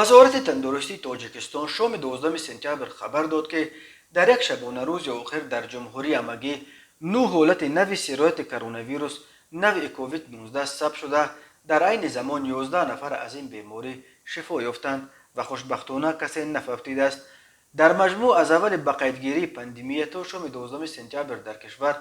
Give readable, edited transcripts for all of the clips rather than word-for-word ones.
Вазорати тандурустии Тоҷикистон шоми 12 сентябр хабар дод, ки дар як шабонарӯзи охир дар ҷумҳурӣ ҳамагӣ нӯҳ ҳолати нави сирояти коронавирус навъи COVID-19 сабт шуда, дар айни замон 11 нафар аз ин беморӣ шифо ёфтанд ва хушбахтона касе нафавтидааст. Дар маҷмӯъ аз аввали ба қайдгирии пандемия то шоми 12 сентябр дар кишвар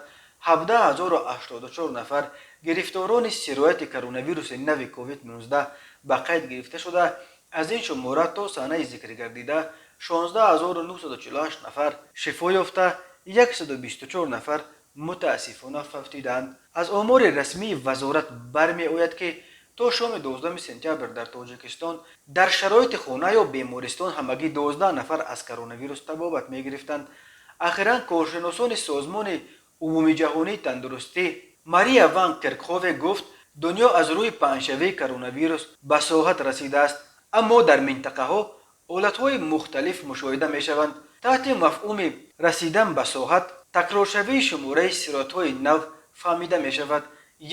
17 084 нафар гирифторони сирояти коронавируси нави COVID-19 ба қайд гирифта шуда, аз ин шумора то санаи зикргардида 16 948 нафар шифо ёфта, 124 нафар мутаассифона фавтидаанд. Аз омори расмии вазорат бармеояд, ки то шоми 12 сентябр дар Тоҷикистон дар шароити хона ё бемористон ҳамагӣ 12 нафар аз коронавирус табобат мегирифтанд. Ахиран коршиносони Созмони умумиҷаҳонии тандурустӣ Мария Ван Керкхове гуфт, дунё аз рӯи паҳншавии коронавирус ба соҳат расидааст, аммо дар минтақаҳо ҳолатҳои мухталиф мушоҳида мешаванд. Таҳти мафҳуми расидан ба соҳат такроршавии шумораи сироятҳои нав фаҳмида мешавад,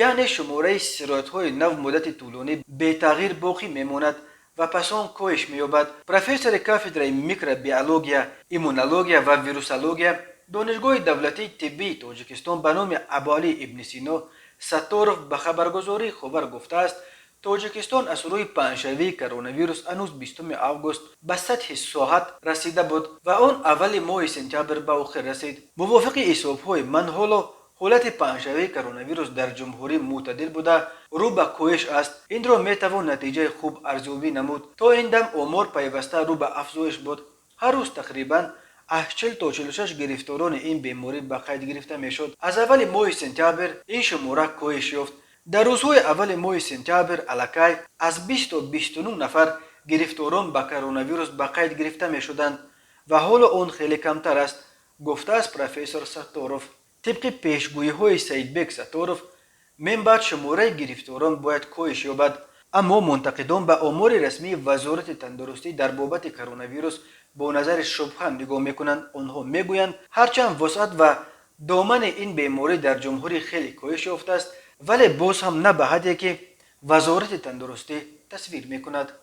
яъне шумораи сироятҳои нав муддати тӯлонӣ бетағйир боқӣ мемонад ва пас он коҳиш меёбад. Профессори кафедраи микробиология, иммунология ва вирусология Донишгоҳи давлатии тиббии Тоҷикистон ба номи Абуалӣ ибни Сино Сатторов ба хабаргузории Ховар гуфтааст, Тоҷикистон аз рӯи паҳншавии коронавирус ҳанӯз 20 август ба сатҳи соҳат расида буд ва он аввали моҳи сентябр ба охир расид. Мувофиқи ҳисобҳои ман, ҳоло ҳолати паҳншавии коронавирус дар ҷумҳурӣ мӯътадил буда, рӯ ба коҳиш аст. Инро метавон натиҷаи хуб арзёбӣ намуд. То ин дам омор пайваста рӯ ба афзоиш буд. Ҳар рӯз тақрибан аз 40 то 46 гирифторони ин беморӣ ба қайд гирифта мешуд. Аз аввали моҳи сентябр ин шумора коҳиш ёфт. Дар рӯзҳои аввали моҳи сентябр аллакай аз 20 то 29 нафар гирифторон ба коронавирус ба қайд гирифта мешуданд ва ҳоло он хеле камтар аст, гуфтааст профессор Сатторов. Тибқи пешгӯиҳои Саидбек Сатторов, минбаъд шумораи гирифторон бояд коҳиш ёбад, аммо мунтақидон ба омори расмии Вазорати тандурустӣ дар бобати коронавирус бо назари шубҳа нигоҳ мекунанд. Онҳо мегӯянд, ҳарчанд вусъат ва домани ин беморӣ дар ҷумҳурӣ хеле коҳиш ёфтааст, вале боз ҳам на ба ҳадде, ки Вазорати тандурустӣ тасвир мекунад.